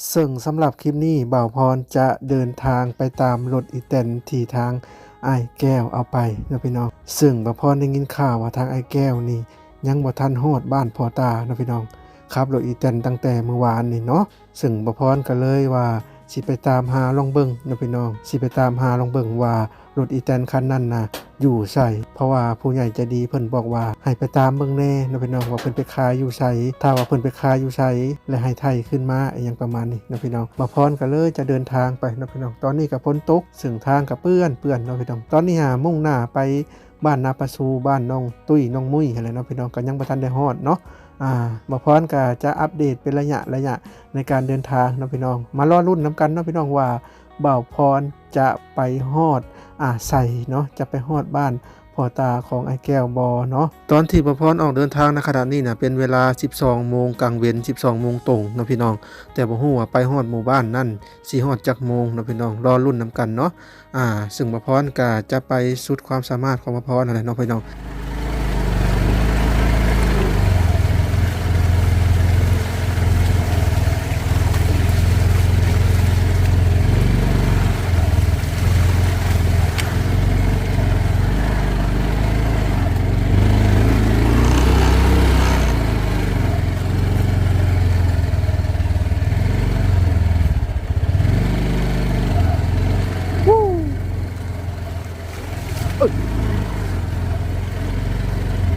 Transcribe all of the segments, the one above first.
ເຊິ່ງສຳລັບຄລິບນີ້ ບ່າວພອນຈະເດີນທາງໄປຕາມລົດອີແຕນທີ່ທາງອ້າຍແກ້ວເອົາໄປເນາະພີ່ນ້ອງ. ເຊິ່ງບ່າວພອນໄດ້ຍິນຂ່າວວ່າທາງອ້າຍແກ້ວນີ້ຍັງບໍ່ທັນຮອດບ້ານພໍ່ຕາເນາະພີ່ນ້ອງ, ຂັບລົດອີແຕນຕັ້ງແຕ່ມື້ວານນີ້ເນາະ. ເຊິ່ງບ່າວພອນກໍເລີຍວ່າຊິໄປຕາມຫາລອງເບິ່ງເນາະພີ່ນ້ອງ, ຊິໄປຕາມຫາລອງເບິ່ງວ່າ ລົດອີແຕນຄັນນັ້ນນະຢູ່ໃສ, ເພາະວ່າຜູ້ໃຫຍ່ໃຈດີເພິ່ນບອກວ່າໃຫ້ໄປຕາມເບິ່ງແດ່ເນາະພີ່ນ້ອງ ວ່າເພິ່ນໄປຂາຍຢູ່ໃສ, ຖ້າວ່າເພິ່ນໄປຂາຍຢູ່ໃສ ແລະໃຫ້ໄຖ່ຄືນມາ ອີ່ຫຍັງປະມານນີ້ເນາະພີ່ນ້ອງ. ບ່າວພອນກໍເລີຍຈະເດີນທາງໄປເນາະພີ່ນ້ອງ. ຕອນນີ້ກໍຝົນຕົກ ເຊິ່ງທາງກໍເປື້ອນໆເນາະພີ່ນ້ອງ. ຕອນນີ້ຫາມຸ່ງໜ້າໄປບ້ານນາປາຊູ ບ້ານນ້ອງຕຸ້ຍນ້ອງມຸ້ຍຫັ້ນແຫຼະເນາະພີ່ນ້ອງ, ກໍຍັງບໍ່ທັນໄດ້ຮອດເນາະ. ອ່າ ບ່າວພອນກໍຈະອັບເດດເປັນໄລຍະໆໃນການເດີນທາງເນາະພີ່ນ້ອງ. ມາລໍລຸ້ນນຳກັນເນາະພີ່ນ້ອງວ່າ ບ່າວພອນຈະໄປຮອດ ອາ ໃສເນາະ, ຈະໄປຮອດບ້ານພໍ່ຕາຂອງອ້າຍແກ້ວບໍ່ເນາະ. ຕອນທີ່ບ່າວພອນອອກເດີນທາງໃນຂະນະນີ້ນະ ເປັນເວລາສິບສອງໂມງກາງເວັນ ສິບສອງໂມງຕົງເນາະພີ່ນ້ອງ, ແຕ່ບໍ່ຮູ້ວ່າໄປຮອດໝູ່ບ້ານນັ້ນຊິຮອດຈັກໂມງເນາະພີ່ນ້ອງ, ລໍລຸ້ນນຳກັນເນາະ. ອາ ເຊິ່ງບ່າວພອນກະຈະໄປສຸດຄວາມສາມາດຂອງບ່າວພອນຫັ້ນແຫຼະເນາະພີ່ນ້ອງ.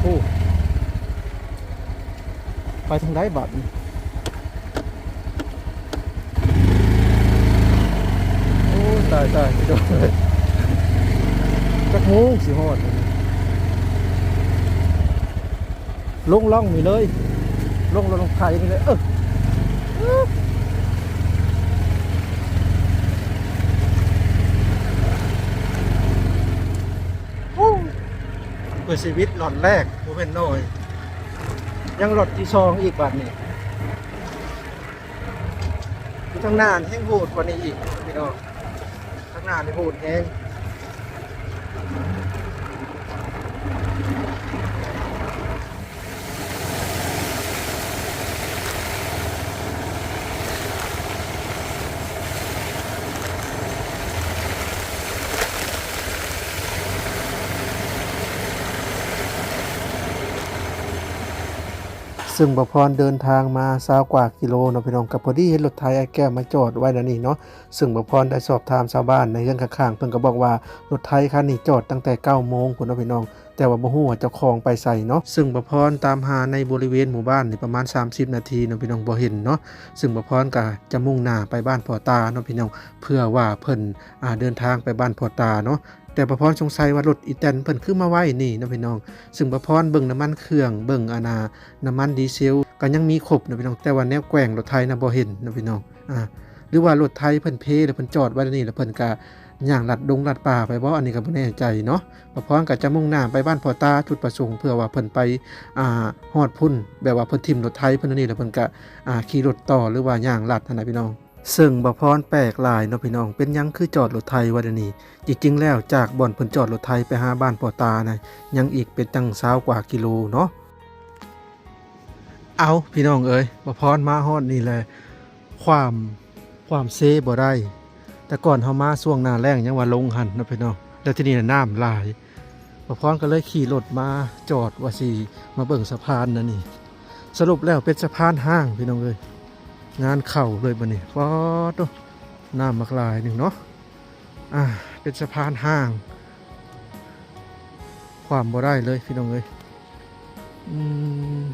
ໂອ້ ໄປທາງໃດບາດນີ້? ໂອ້ ຕາຍໆ ພີ່ນ້ອງເອີຍ ຈັກໂມງຊິຮອດ? ລົງລ່ອງນີ້ເລີຍ ລົງລົດໄຖນີ້ເລີຍ ເອີ ໂອ້ ເພື່ອຊີວິດລ່ອນແລກບໍ່ແມ່ນນ້ອຍ, ຍັງລ່ອນທີສອງອີກບາດນີ້. ຢູ່ທາງໜ້າແຮ່ງໂຫດກວ່ານີ້ອີກພີ່ນ້ອງ, ທາງໜ້ານີ້ໂຫດແຮງ. ເຊິ່ງບ່າວພອນເດີນທາງມາຊາວກວ່າກິໂລເນາະພີ່ນ້ອງ, ກໍພໍດີເຫັນລົດໄຖອ້າຍແກ້ວມາຈອດໄວ້ແນວນີ້ເນາະ. ເຊິ່ງບ່າວພອນໄດ້ສອບຖາມຊາວບ້ານໃນເຮືອນຂ້າງໆ ເພິ່ນກໍບອກວ່າລົດໄຖຄັນນີ້ຈອດຕັ້ງແຕ່ເກົ້າໂມງພຸ້ນເນາະພີ່ນ້ອງ, ແຕ່ວ່າບໍ່ຮູ້ວ່າເຈົ້າຂອງໄປໃສເນາະ. ເຊິ່ງບ່າວພອນຕາມຫາໃນບໍລິເວນໝູ່ບ້ານນີ້ປະມານສາມສິບນາທີເນາະພີ່ນ້ອງ ບໍ່ເຫັນເນາະ. ເຊິ່ງບ່າວພອນກໍຈະມຸ່ງໜ້າໄປບ້ານພໍ່ຕາເນາະພີ່ນ້ອງ, ເພື່ອວ່າເພິ່ນ ອາ ເດີນທາງໄປບ້ານພໍ່ຕາເນາະ. ແຕ່ບ່າວພອນສົງໄສວ່າລົດອີແຕນເພິ່ນຄືມາໄວ້ນີ້ເນາະພີ່ນ້ອງ. ເຊິ່ງບ່າວພອນເບິ່ງນ້ຳມັນເຄື່ອງ ເບິ່ງອັນນ່າ ນ້ຳມັນດີເຊວກໍຍັງມີຄົບເນາະພີ່ນ້ອງ, ແຕ່ວ່າແນວແກວ່ງລົດໄຖນະບໍ່ເຫັນເນາະພີ່ນ້ອງ. ອາ ຫຼືວ່າລົດໄຖເພິ່ນເພແລ້ວເພິ່ນຈອດໄວ້ນີ້ ແລ້ວເພິ່ນກະຍ່າງລັດດົງລັດປ່າໄປບໍ່ ອັນນີ້ກໍບໍ່ແນ່ໃຈເນາະ. ບ່າວພອນກໍຈະມຸ່ງໜ້າໄປບ້ານພໍ່ຕາ ຈຸດປະສົງເພື່ອວ່າເພິ່ນໄປ ອາ ຮອດພຸ້ນ ແບບວ່າເພິ່ນຖິ້ມລົດໄຖເພິ່ນນີ້ ແລ້ວເພິ່ນກະ ອາ ຂີ່ລົດຕໍ່ ຫຼືວ່າຍ່າງລັດຫັ້ນນະພີ່ນ້ອງ. ເຊິ່ງບ່າວພອນແປກຫຼາຍເນາະພີ່ນ້ອງ, ເປັນຫຍັງຄືຈອດລົດໄຖໄວ້ແນວນີ້? ຈິງໆແລ້ວຈາກບ່ອນເພິ່ນຈອດລົດໄຖໄປຫາບ້ານພໍ່ຕານະ ຍັງອີກເປັນຕັ້ງຊາວກວ່າກິໂລເນາະ. ເອົ້າ ພີ່ນ້ອງເອີຍ ບ່າວພອນມາຮອດນີ້ແຫຼະ ຄວາມ ຄວາມເຊບໍ່ໄດ້. ແຕ່ກ່ອນເຮົາມາຊ່ວງໜ້າແລ້ງຍັງວ່າລົງຫັ້ນເນາະພີ່ນ້ອງ, ແລ້ວທີນີ້ນະນ້ຳຫຼາຍ. ບ່າວພອນກໍເລີຍຂີ່ລົດມາຈອດວ່າຊິມາເບິ່ງສະພານນະນີ້. ສະຫຼຸບແລ້ວເປັນສະພານຮ້າງພີ່ນ້ອງເອີຍ, ງານເຂົ້າເລີຍບັດນີ້. ປາດໂທ້ ນ້ຳບັກຫຼາຍໜຶ່ງເນາະ. ອ່າ ເປັນສະພານຮ້າງ ຂ້າມບໍ່ໄດ້ເລີຍພີ່ນ້ອງເອີຍ. ອືມ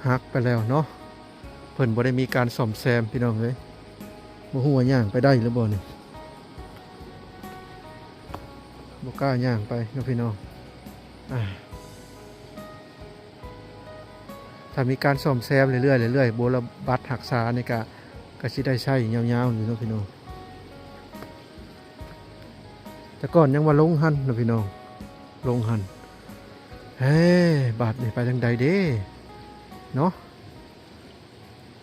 ຫັກໄປແລ້ວເນາະ, ເພິ່ນບໍ່ໄດ້ມີການສ້ອມແຊມພີ່ນ້ອງເອີຍ. ບໍ່ຮູ້ວ່າຍ່າງໄປໄດ້ຫຼືບໍ່ນີ້, ບໍ່ກ້າຍ່າງໄປເນາະພີ່ນ້ອງ. ອ່າ ຖ້າມີການສ້ອມແຊມເລື້ອຍໆ ເລື້ອຍໆ ບົວລະບັດຮັກສານີ້ກະ ກະຊິໄດ້ໃຊ້ຍາວໆຢູ່ເນາະພີ່ນ້ອງ. ແຕ່ກ່ອນຍັງວ່າລົງຫັ້ນເນາະພີ່ນ້ອງ, ລົງຫັ້ນ. ເອີ ບາດນີ້ໄປທາງໃດເດ້ເນາະ?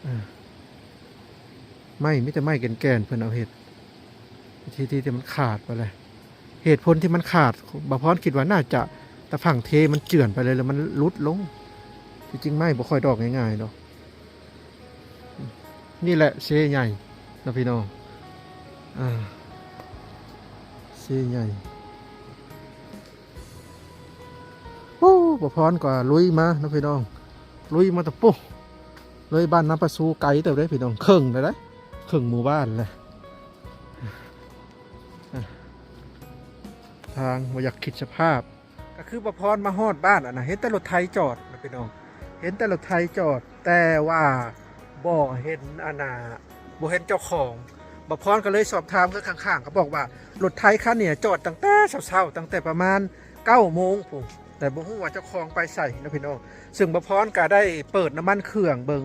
ເອີ ໄມ້ ມີແຕ່ໄມ້ແກ່ນໆ ເພິ່ນເອົາເຮັດ ທີ່ ທີ່ ທີ່ມັນຂາດໄປແລ້ວ. ເຫດຜົນທີ່ມັນຂາດ ບ່າວພອນຄິດວ່າໜ້າຈະຕາຝັ່ງເທມັນເຈື່ອນໄປເລີຍ ແລ້ວມັນຫຼຸດລົງ. ທີ່ຈິງໄມ້ບໍ່ຄ່ອຍດອກງ່າຍໆດອກ. ນີ້ແຫຼະເຊໃຫຍ່ເນາະພີ່ນ້ອງ ອ່າ ເຊໃຫຍ່. ໂອ້ ບ່າວພອນກໍລຸຍມາເນາະພີ່ນ້ອງ ລຸຍມາແຕ່ປຸ້ນ ເລີຍບ້ານນາປາຊູໄກເຕີບເດ້ພີ່ນ້ອງ ເຄິ່ງແລ້ວເດ້ ເຄິ່ງໝູ່ບ້ານແລ້ວ ທາງບໍ່ຢາກຄິດສະພາບ ກໍຄືບ່າວພອນມາຮອດບ້ານຫັ້ນນະ ເຫັນແຕ່ລົດໄຖຈອດນະພີ່ນ້ອງ ເຫັນແຕ່ລົດໄຖຈອດ ແຕ່ວ່າບໍ່ເຫັນອັນນ່າ ບໍ່ເຫັນເຈົ້າຂອງ. ບ່າວພອນກໍເລີຍສອບຖາມເຮືອນຂ້າງໆ ກໍບອກວ່າລົດໄຖຄັນນີ້ຈອດຕັ້ງແຕ່ເຊົ້າໆ ຕັ້ງແຕ່ປະມານເກົ້າໂມງພຸ້ນ ແຕ່ບໍ່ຮູ້ວ່າເຈົ້າຂອງໄປໃສເນາະພີ່ນ້ອງ. ເຊິ່ງບ່າວພອນກໍໄດ້ເປີດນ້ຳມັນເຄື່ອງເບິ່ງ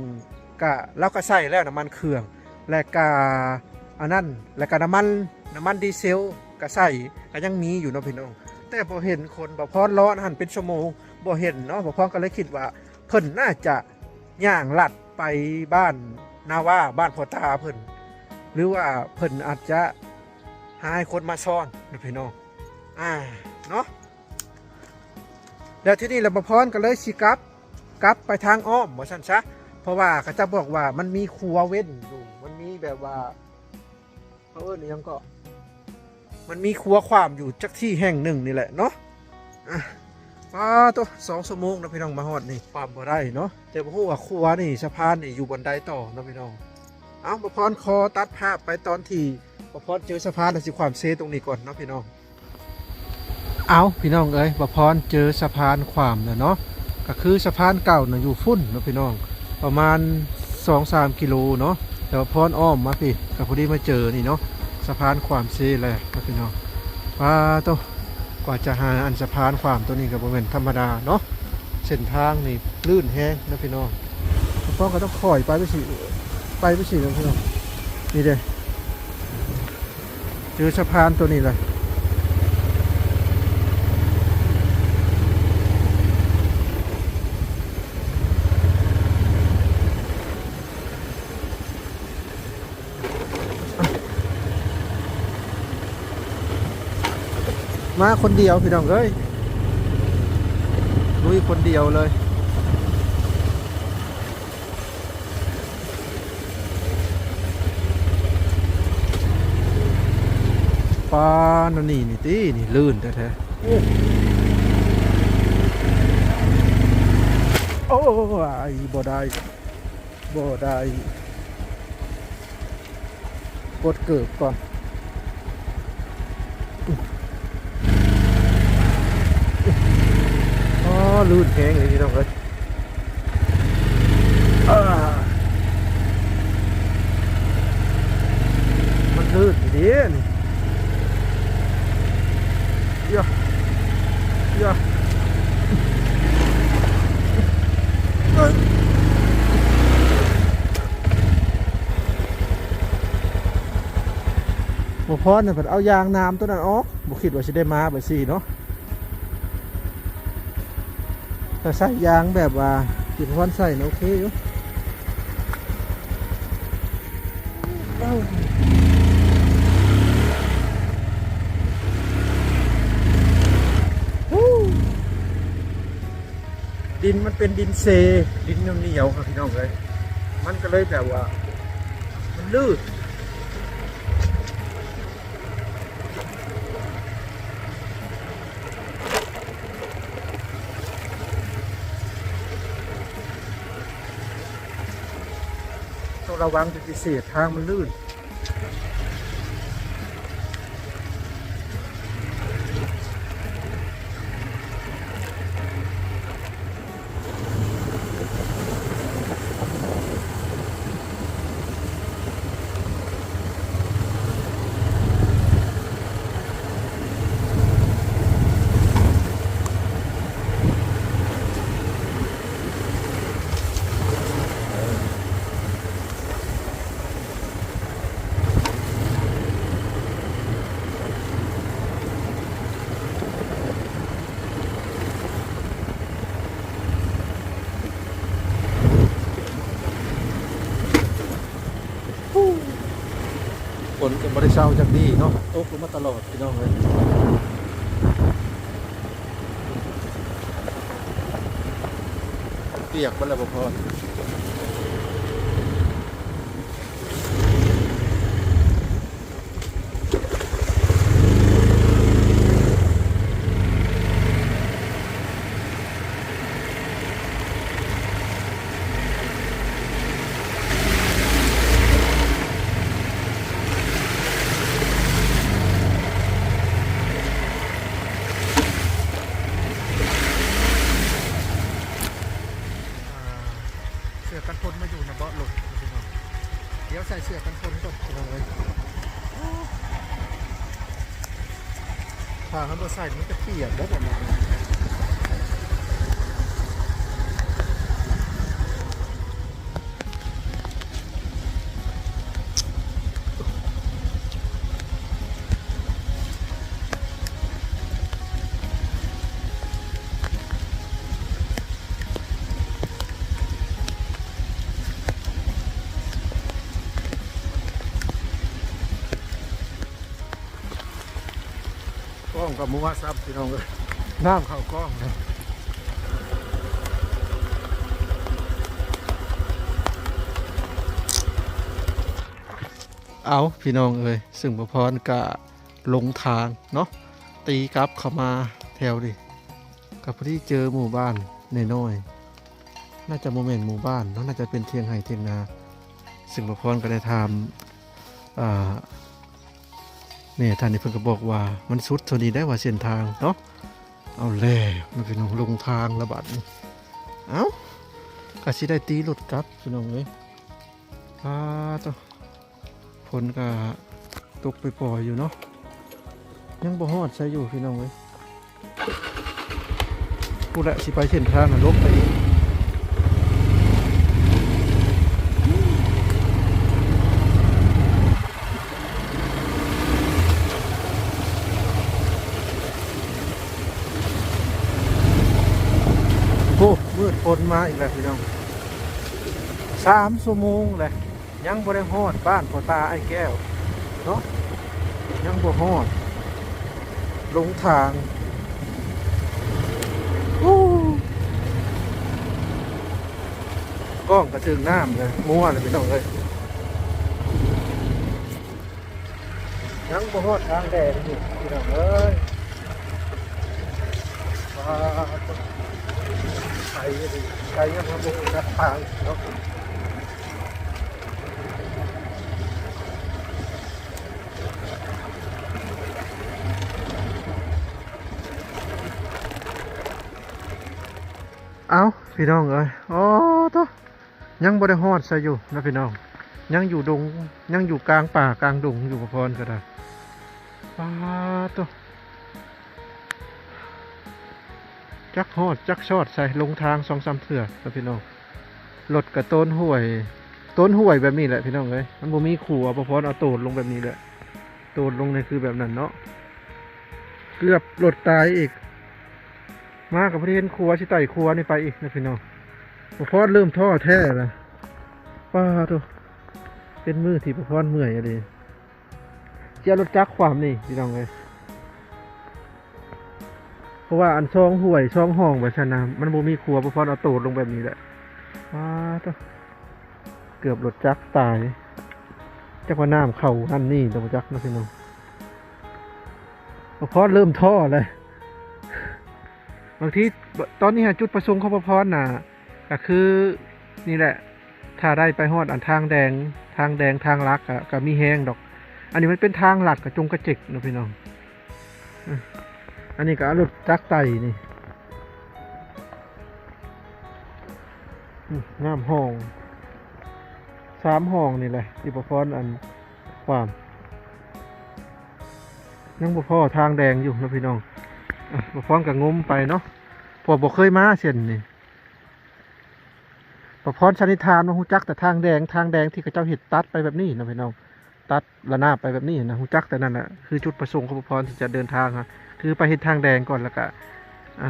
ກະ ລາວກໍໃສ່ແລ້ວນ້ຳມັນເຄື່ອງ ແລະກະອັນນັ້ນ ແລະກະນ້ຳມັນ ນ້ຳມັນດີເຊວກໍໃສ່ ກໍຍັງມີຢູ່ເນາະພີ່ນ້ອງ ແຕ່ບໍ່ເຫັນຄົນ. ບ່າວພອນລໍຫັ້ນເປັນຊົ່ວໂມງ ບໍ່ເຫັນເນາະ. ບ່າວພອນກໍເລີຍຄິດວ່າເພິ່ນໜ້າຈະຍ່າງລັດໄປບ້ານນາວາ ບ້ານພໍ່ຕາເພິ່ນ ຫຼືວ່າເພິ່ນອາດຈະຫາໃຫ້ຄົນມາຊ້ອນເນາະພີ່ນ້ອງ ອ່າ ເນາະ. ແລ້ວທີນີ້ລະບ່າວພອນກໍເລີຍຊິກັບ ກັບໄປທາງອ້ອມວ່າຊັ້ນຊະ ເພາະວ່າເຂົາເຈົ້າບອກວ່າມັນມີຂົວເວັ້ນຢູ່ ມັນມີແບບວ່າ ເຂົາເອີ້ນອີ່ຫຍັງເກາະ ມັນມີຂົວຂວ້ຳຢູ່ຈັກທີ່ແຫ່ງໜຶ່ງນີ້ແຫຼະເນາະ. ອ່ະ ປາໂຕ ສອງຊົ່ວໂມງເນາະພີ່ນ້ອງ ມາຮອດນີ້ ຂ້າມບໍ່ໄດ້ເນາະ. ແຕ່ບໍ່ຮູ້ວ່າຂົວນີ້ ສະພານນີ້ຢູ່ບ່ອນໃດຕໍ່ເນາະພີ່ນ້ອງ. ເອົ້າ ບ່າວພອນຂໍຕັດພາບໄປຕອນທີ່ບ່າວພອນເຈີສະພານ ແລ້ວຊິຂ້າມເຊຕົງນີ້ກ່ອນເນາະພີ່ນ້ອງ. ເອົ້າ ພີ່ນ້ອງເອີຍ ບ່າວພອນເຈີສະພານຂ້າມແລ້ວເນາະ ກໍຄືສະພານເກົ່ານະຢູ່ພຸ້ນເນາະພີ່ນ້ອງ ປະມານສອງສາມກິໂລເນາະ ແຕ່ວ່າພອນອ້ອມມາພີ້ ກໍພໍດີມາເຈີນີ້ເນາະ ສະພານຂ້າມເຊແລ້ວເນາະພີ່ນ້ອງ. ປາໂຕ ກວ່າຈະຫາອັນສະພານຂ້າມຕົວນີ້ກໍບໍ່ແມ່ນທຳມະດາເນາະ ເສັ້ນທາງນີ້ລື່ນແຮງເນາະພີ່ນ້ອງ. ພວກເຮົາກໍຕ້ອງຄ່ອຍໄປໄປຊິ ໄປໄປຊິເນາະພີ່ນ້ອງ. ນີ້ເດ້ ເຈີສະພານຕົວນີ້ແຫຼະ. ມາຄົນດຽວພີ່ນ້ອງເອີຍ ລຸຍຄົນດຽວເລີຍ. ປານອັນນີ້ນີ້ຕິ ນີ້ລື່ນແທ້ໆ. ໂອ້ ໂອ້ຍ ບໍ່ໄດ້ ບໍ່ໄດ້ ປົດເກີບກ່ອນ. ອໍ ລື່ນແຮງເລີຍພີ່ນ້ອງເອີຍ. ອ່າ ມັນລື່ນເດ້ນີ້. ເອີ ເອີ ເອີຍ ບໍ່ພໍນະ ເພິ່ນເອົາຢາງໜາມຕົວນັ້ນອອກ ບໍ່ຄິດວ່າຊິໄດ້ມາແບບຊີ້ເນາະ. ຖ້າໃສ່ຢາງແບບວ່າທີ່ພອນໃສ່ນະ ໂອເຄຢູ່. ດິນມັນເປັນດິນເຊ ດິນໜຽວໆ ຄັບພີ່ນ້ອງເອີຍ ມັນກໍເລີຍແບບວ່າມັນລື່ນ. ຕ້ອງລະວັງເປັນພິເສດ ທາງມັນລື່ນ. ຝົນກໍບໍ່ໄດ້ເຊົາຈັກດີເນາະ ຕົກລົງມາຕະຫຼອດພີ່ນ້ອງເອີຍ. ປຽກເບິດແລ້ວບໍ່ພໍ. ດຽວໃສ່ເສື້ອກັນຝົນກ່ອນ ພີ່ນ້ອງເອີຍ. ຖ້າເຮົາບໍ່ໃສ່ ມັນຈະປຽກເດ້ ແບບນີ້. ກ້ອງກໍມົວຊ້ຳ ພີ່ນ້ອງເອີຍ ນ້ຳເຂົ້າກ້ອງເນາະ. ເອົາ ພີ່ນ້ອງເອີຍ ຊຶ່ງບໍ່ພອນກະຫຼົງທາງເນາະ ຕີກັບເຂົ້າມາແຖວນີ້ ກໍພໍດີເຈີໝູ່ບ້ານນ້ອຍໆ ໜ້າຈະບໍ່ແມ່ນໝູ່ບ້ານເນາະ ໜ້າຈະເປັນຖຽງໄຮ່ຖຽງນາ. ຊຶ່ງບໍ່ພອນກໍໄດ້ຖາມ ອ່າ ແມ່ທ່ານນີ້ ເພິ່ນກໍບອກວ່າມັນສຸດເທົ່ານີ້ໄດ໋ວ່າເສັ້ນທາງເນາະ. ເອົາແລ້ວ ມັນເປັນຫຼົງທາງລະບາດນີ້. ເອົ້າ ກໍຊິໄດ້ຕີລົດກັບ ພີ່ນ້ອງເອີຍ. ອາ ໂທ້ ຝົນກໍຕົກປອຍໆຢູ່ເນາະ ຍັງບໍ່ຮອດໃສຢູ່ ພີ່ນ້ອງເອີຍ. ພຸ້ນແຫຼະ ຊິໄປເສັ້ນທາງນະ ຫຼົງໄປອີກ. ໂອ້ ມືດຝົນມາອີກແລ້ວ ພີ່ນ້ອງ ສາມຊົ່ວໂມງແລ້ວ. ຍັງບໍ່ໄດ້ຮອດບ້ານພໍ່ຕາອ້າຍແກ້ວເນາະ ຍັງບໍ່ຮອດ ຫຼົງທາງ. ໂອ້ ກ້ອງກະຖືກນ້ຳເລີຍ ມົວເລີຍ ພີ່ນ້ອງເອີຍ. ຍັງບໍ່ຮອດທາງແດງຢູ່ ພີ່ນ້ອງເອີຍ. ວ້າວ ໄກ ໄກຍັງບໍ່ຮູ້ຈັກທາງເນາະ. ເອົ້າ ພີ່ນ້ອງເອີຍ ໂອ້ ໂທ້ ຍັງບໍ່ໄດ້ຮອດໃສຢູ່ນະ ພີ່ນ້ອງ ຍັງຢູ່ດົງ ຍັງຢູ່ກາງປ່າກາງດົງຢູ່ ພໍ່ພອນກໍໄດ້. ປາດໂທ້ ຈັກຮອດຈັກຊອດໃສ ຫຼົງທາງສອງສາມເທື່ອນະ ພີ່ນ້ອງ. ລົດກະໂຕນຫ້ວຍ ໂຕນຫ້ວຍແບບນີ້ແຫຼະ ພີ່ນ້ອງເອີຍ ມັນບໍ່ມີຂົວ ພໍ່ພອນເອົາໂຕນລົງແບບນີ້ແຫຼະ ໂຕນລົງນີ້ຄືແບບນັ້ນເນາະ. ເກືອບລົດຕາຍອີກ ມາກໍບໍ່ໄດ້ເຫັນຂົວ ຊິໄຕ່ຂົວນີ້ໄປອີກນະ ພີ່ນ້ອງ. ພໍ່ພອນເລີ່ມທໍ້ແທ້ລະ ປາດໂທ້ ເປັນມື້ທີ່ພໍ່ພອນເມື່ອຍອີ່ຫຼີ. ຊິເອົາລົດຈັກຂວາມນີ້ ພີ່ນ້ອງເອີຍ ເພາະວ່າອັນຊ່ອງຫ້ວຍຊ່ອງຮ່ອງໄປຊັ້ນນະ ມັນບໍ່ມີຂົວ ພໍ່ພອນເອົາໂຕນລົງແບບນີ້ແຫຼະ. ປາດໂທ້ ເກືອບລົດຈັກຕາຍ ຈັກວ່ານ້ຳເຂົ້າຫັ້ນນີ້ ບໍ່ຈັກເນາະ ພີ່ນ້ອງ. ພໍ່ພອນເລີ່ມທໍ້ແລ້ວ ບາງທີ ຕອນນີ້ຫາ ຈຸດປະສົງຂອງພໍ່ພອນນະ ກໍຄືນີ້ແຫຼະ ຖ້າໄດ້ໄປຮອດອັນທາງແດງ ທາງແດງທາງຫຼັກ ກໍ ກໍມີແຮງດອກ. ອັນນີ້ມັນເປັນທາງລັດກະຈົງກະເຈັກເນາະ ພີ່ນ້ອງ. ອາ ອັນນີ້ກໍເອົາລົດຈັກໄຕ່ນີ້ ອາ ນ້ຳຮ່ອງ ສາມຮ່ອງນີ້ແຫຼະ ທີ່ພໍ່ພອນອັນ ຄວາມ ຍັງບໍ່ພໍ້ທາງແດງຢູ່ເນາະ ພີ່ນ້ອງ. ອາ ພໍ່ພອນກໍງົມໄປເນາະ ເພາະບໍ່ເຄີຍມາເສັ້ນນີ້. ພໍ່ພອນສັນນິຖານວ່າຮູ້ຈັກແຕ່ທາງແດງ ທາງແດງທີ່ເຂົາເຈົ້າເຮັດຕັດໄປແບບນີ້ເນາະ ພີ່ນ້ອງ ຕັດລະນາບໄປແບບນີ້ນະ ຮູ້ຈັກແຕ່ນັ້ນນະ ຄືຈຸດປະສົງຂອງພໍ່ພອນທີ່ຈະເດີນທາງ ຄືໄປເຮັດທາງແດງກ່ອນ ແລ້ວກະ ອາ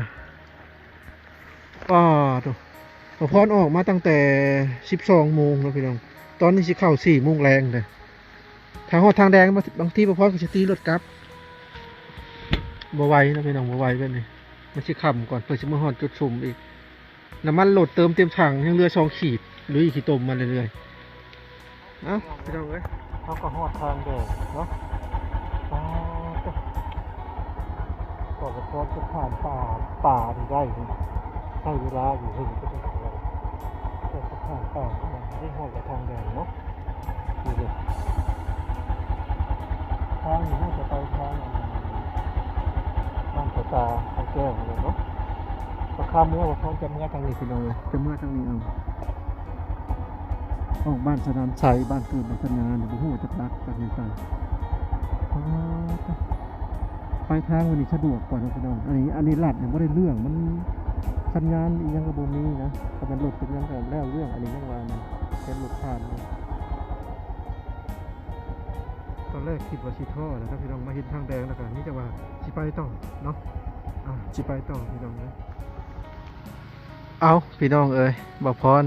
ອ້າ ໂທ້ ພໍ່ພອນອອກມາຕັ້ງແຕ່ສິບສອງໂມງເນາະ ພີ່ນ້ອງ ຕອນນີ້ຊິເຂົ້າສີ່ໂມງແລງເດ້. ຖ້າຮອດທາງແດງ ບາງ ບາງທີພໍ່ພອນກໍຊິຕີລົດກັບ ບໍ່ໄຫວເນາະ ພີ່ນ້ອງ ບໍ່ໄຫວແບບນີ້ ມັນຊິຄ່ຳກ່ອນ ເພື່ອຊິມາຮອດຈຸດຊຸມອີກ. ນ້ຳມັນລົດເຕີມເຕັມຖັງ ຍັງເຫຼືອສອງຂີດ ລຸຍຂີ້ຕົມມາເລື້ອຍໆ. ເອົ້າ ພີ່ນ້ອງເອີຍ ເຮົາກໍຮອດທາງແດງເນາະ. ປາດໂທ້ ກວ່າພໍ່ພອນຈະຜ່ານປ່າ ປ່ານີ້ໄດ້ ໃຊ້ເວລາຢູ່ເຖິງຈະໄດ້ ກວ່າຈະຜ່ານປ່ານີ້ໄດ້ ຮອດແຕ່ທາງແດງເນາະ. ນີ້ເດ້ ທາງນີ້ໜ້າຈະໄປທາງ ອັນ ບ້ານພໍ່ຕາອ້າຍແກ້ວນີ້ແຫຼະເນາະ. ພາເມືອ ພໍ່ພອນຈະເມືອທາງນີ້ ພີ່ນ້ອງເອີຍ ຈະເມືອທາງນີ້ເອົາ. ອອກບ້ານສະໜາມໄຊ ບ້ານເກີດບ້ານສັນຍານີ້ ບໍ່ຮູ້ວ່າຈັກຫຼັກຈັກຫຍັງໄປ. ປາດ ໄປທາງນີ້ສະດວກກວ່າເນາະພີ່ນ້ອງ. ອັນນີ້ ອັນນີ້ລັດນີ້ບໍ່ໄດ້ເລື່ອງ ມັນສັນຍານອີ່ຫຍັງກໍບໍ່ມີນະ. ຖ້າແມ່ນລົດເປັນຫຍັງກໍແລ້ວເລື່ອງ. ອັນນີ້ຍັງວ່ານະ ເຫັນລົດຜ່ານຢູ່. ຕອນແລກຄິດວ່າຊິທໍແລ້ວນະພີ່ນ້ອງ ມາເຫັນທາງແດງແລ້ວກໍມີແຕ່ວ່າຊິໄປຕໍ່ເນາະ. ອ່າ ຊິໄປຕໍ່ພີ່ນ້ອງເອີຍ. ເອົ້າ ພີ່ນ້ອງເອີຍ ບ່າວພອນ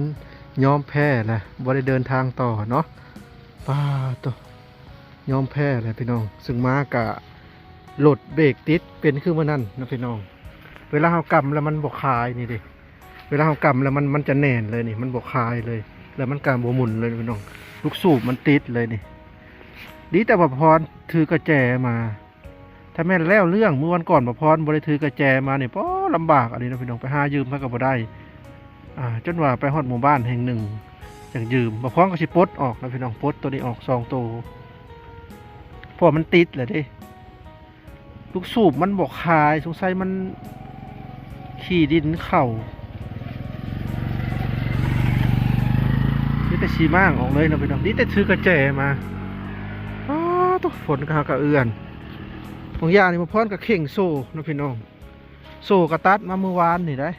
ຍອມແພ້ແລ້ວ ບໍ່ໄດ້ເດີນທາງຕໍ່ເນາະ. ປາດໂທ້ ຍອມແພ້ແລ້ວພີ່ນ້ອງ. ເຊິ່ງມາກະລົດເບຣກຕິດ ເປັນຄືມື້ນັ້ນນະພີ່ນ້ອງ. ເວລາເຮົາກຳແລ້ວມັນບໍ່ຄາຍນີ້ເດ້. ເວລາເຮົາກຳແລ້ວມັນ ມັນຈະແໜ້ນເລີຍນີ້ ມັນບໍ່ຄາຍເລີຍ ແລ້ວມັນກະບໍ່ໝູນເລີຍພີ່ນ້ອງ. ລູກສູບມັນຕິດເລີຍນີ້. ດີແຕ່ວ່າພອນຖືກະແຈມາ. ຖ້າແມ່ນແລ້ວເລື່ອງ ມື້ວັນກ່ອນບ່າວພອນບໍ່ໄດ້ຖືກະແຈມານີ້ ປາດ ລຳບາກອີ່ຫຼີເນາະພີ່ນ້ອງ. ໄປຫາຢືມໃຜກໍບໍ່ໄດ້. ອ່າ ຈົນວ່າໄປຮອດໝູ່ບ້ານແຫ່ງໜຶ່ງ ຢາກຢືມ. ບ່າວພອນກໍຊິປົດອອກນະພີ່ນ້ອງ ປົດໂຕນີ້ອອກສອງໂຕ ເພາະວ່າມັນຕິດແລ້ວເດ້. ລູກສູບມັນບໍ່ຄາຍ ສົງໄສມັນຂີ້ດິນເຂົ້າ. ມີແຕ່ຊິມ້າງອອກເລີຍເນາະພີ່ນ້ອງ. ດີແຕ່ຖືກະແຈມາ. ອ້າ ໂທ້ ຝົນກໍຫາກະເອື້ອນ. ບາງຢ່າງນີ້ບ່າວພອນກໍເຄັ່ງໂສ້ເນາະພີ່ນ້ອງ. ໂສ້ກໍຕັດມາມື້ວານນີ້ໄດ໋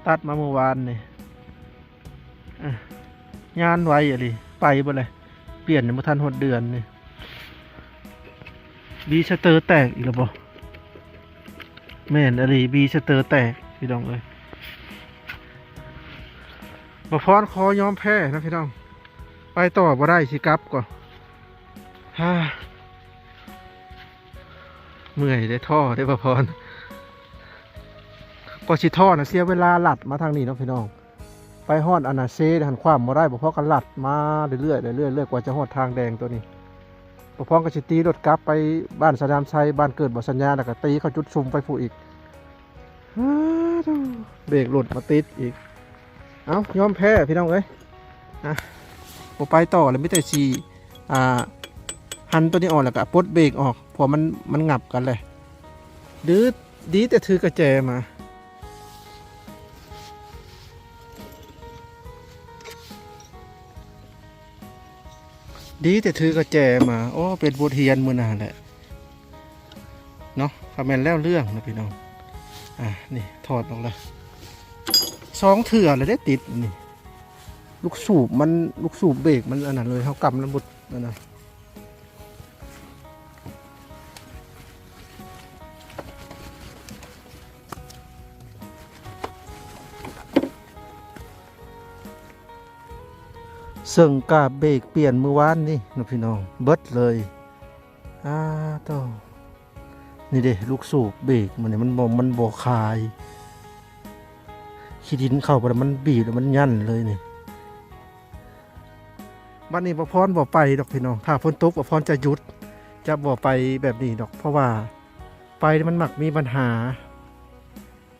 ຕັດມາມື້ວານນີ້. ອ່ະ ຍານໄວອີ່ຫຼີ ໄປເບິດເລີຍ. ປ່ຽນຍັງບໍ່ທັນຮອດເດືອນນີ້. ບີສະເຕີແຕກອີກແລ້ວບໍ່? ແມ່ນອີ່ຫຼີ ບີສະເຕີແຕກພີ່ນ້ອງເອີຍ. ບ່າວພອນຂໍຍອມແພ້ນະພີ່ນ້ອງ ໄປຕໍ່ບໍ່ໄດ້ ຊິກັບກ່ອນ. ເມື່ອຍເດ້ ທໍ້ເດ້ບ່າວພອນ. ກໍຊິທໍ້ນະ ເສຍເວລາລັດມາທາງນີ້ເນາະພີ່ນ້ອງ. ໄປຮອດອັນນາເຊຫັ້ນ ຂວາມບໍ່ໄດ້ ບ່າວພອນກໍລັດມາເລື້ອຍໆ ເລື້ອຍໆ ກວ່າຈະຮອດທາງແດງໂຕນີ້. ບ່າວພອນກໍຊິຕີລົດກັບໄປບ້ານສະໜາມໄຊ ບ້ານເກີດບ່າວສັນຍາ ແລ້ວກໍຕີເຂົ້າຈຸດຊຸມໄປພຸ້ນອີກ. ເບຣກລົດມາຕິດອີກ. ເອົ້າ ຍອມແພ້ພີ່ນ້ອງເອີຍ. ອ່ະ ບໍ່ໄປຕໍ່ແລ້ວ ມີແຕ່ຊິ ອ່າ ຫັນໂຕນີ້ອອກ ແລ້ວກໍປົດເບຣກອອກ ເພາະມັນ ມັນຫງັບກັນແຫຼະ. ດື ດີແຕ່ຖືກະແຈມາ. ດີແຕ່ຖືກະແຈມາ. ໂອ້ ເປັນບົດຮຽນມື້ໜ້າແຫຼະເນາະ. ຖ້າແມ່ນແລ້ວເລື່ອງນະພີ່ນ້ອງ. ອ່າ ນີ້ຖອດອອກແລ້ວ ສອງເທື່ອແລ້ວເດ້ ຕິດນີ້. ລູກສູບມັນ ລູກສູບເບຣກມັນອັນນັ້ນເລີຍ ເຮົາກຳແລ້ວບໍ່ອັນນັ້ນ. ເຊິ່ງກາບເບຣກປ່ຽນມື້ວານນີ້ນະພີ່ນ້ອງ ເບິດເລີຍ. ອ້າໂທ້ ນີ້ເດ້ ລູກສູບເບຣກມັນນີ້ ມັນບໍ່ ມັນບໍ່ຄາຍ. ຂີ້ດິນເຂົ້າໄປແລ້ວ ມັນບີບແລ້ວມັນຍັນເລີຍນີ້. ບັດນີ້ບ່າວພອນບໍ່ໄປດອກພີ່ນ້ອງ. ຖ້າຝົນຕົກ ບ່າວພອນຈະຢຸດ ຈະບໍ່ໄປແບບນີ້ດອກ ເພາະວ່າໄປມັນມັກມີບັນຫາ.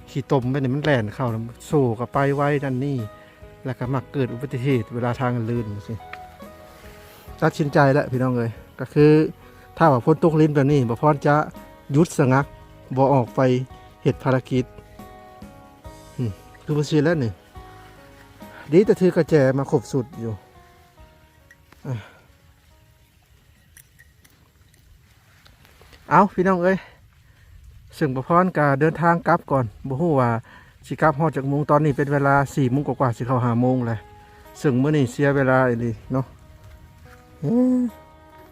ຂີ້ຕົມແບບນີ້ມັນແລ່ນເຂົ້າ ໂສ້ກໍໄປໄວນັ້ນນີ້ ແລ້ວກໍມັກເກີດອຸບັດຕິເຫດເວລາທາງລື່ນຈັ່ງຊີ້. ຕັດສິນໃຈແລ້ວພີ່ນ້ອງເອີຍ ກໍຄືຖ້າວ່າຝົນຕົກລິນແບບນີ້ ບ່າວພອນຈະຢຸດສະງັກ ບໍ່ອອກໄປເຮັດພາລະກິດ. ອືມ ຄືບໍ່ຊີ້ແລ້ວນີ້. ດີແຕ່ຖືກະແຈມາຄົບຊຸດຢູ່. ອ່າ ເອົ້າ ພີ່ນ້ອງເອີຍ ເຊິ່ງບ່າວພອນກະເດີນທາງກັບກ່ອນ ບໍ່ຮູ້ວ່າຊິກັບຮອດຈັກໂມງ. ຕອນນີ້ເປັນເວລາສີ່ໂມງກວ່າໆ ຊິເຂົ້າຫ້າໂມງແລ້ວ ເຊິ່ງມື້ນີ້ເສຍເວລາອີ່ຫຼີເນາະ. ເອີ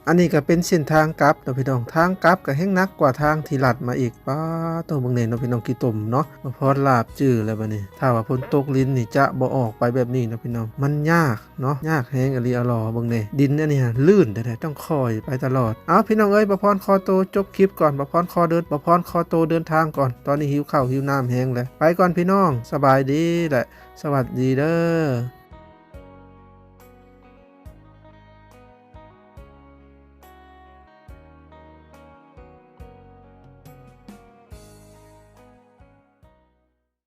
ອັນນີ້ກະເປັນເສັ້ນທາງກັບເນາະພີ່ນ້ອງ. ທາງກັບກະແຮ່ງໜັກກວ່າທາງທີ່ລັດມາອີກ. ປາດໂທ້ ເບິ່ງແດ່ເນາະພີ່ນ້ອງ ຂີ້ຕົມເນາະ. ບ່າວພອນລາບຈື່ແລ້ວບັດນີ້ ຖ້າວ່າຝົນຕົກລິນນີ້ຈະບໍ່ອອກໄປແບບນີ້ເນາະພີ່ນ້ອງ ມັນຍາກ. ເນາະ ຍາກແຮງອີ່ຫຼີ. ອາຫຼໍ ເບິ່ງແດ່ ດິນອັນນີ້ຫັ້ນລື່ນແທ້ໆ ຕ້ອງຄ່ອຍໄປຕະຫຼອດ. ເອົ້າ ພີ່ນ້ອງເອີຍ ບ່າວພອນຂໍໂຕຈົບຄລິບກ່ອນ. ບ່າວພອນຂໍເດີນ ບ່າວພອນຂໍໂຕເດີນທາງກ່ອນ. ຕອນນີ້ຫິວເຂົ້າຫິວນ້ຳແຮງແລ້ວ. ໄປກ່ອນພີ່ນ້ອງ ສະບາຍດີ ແລະ ສະຫວັດດີເດີ.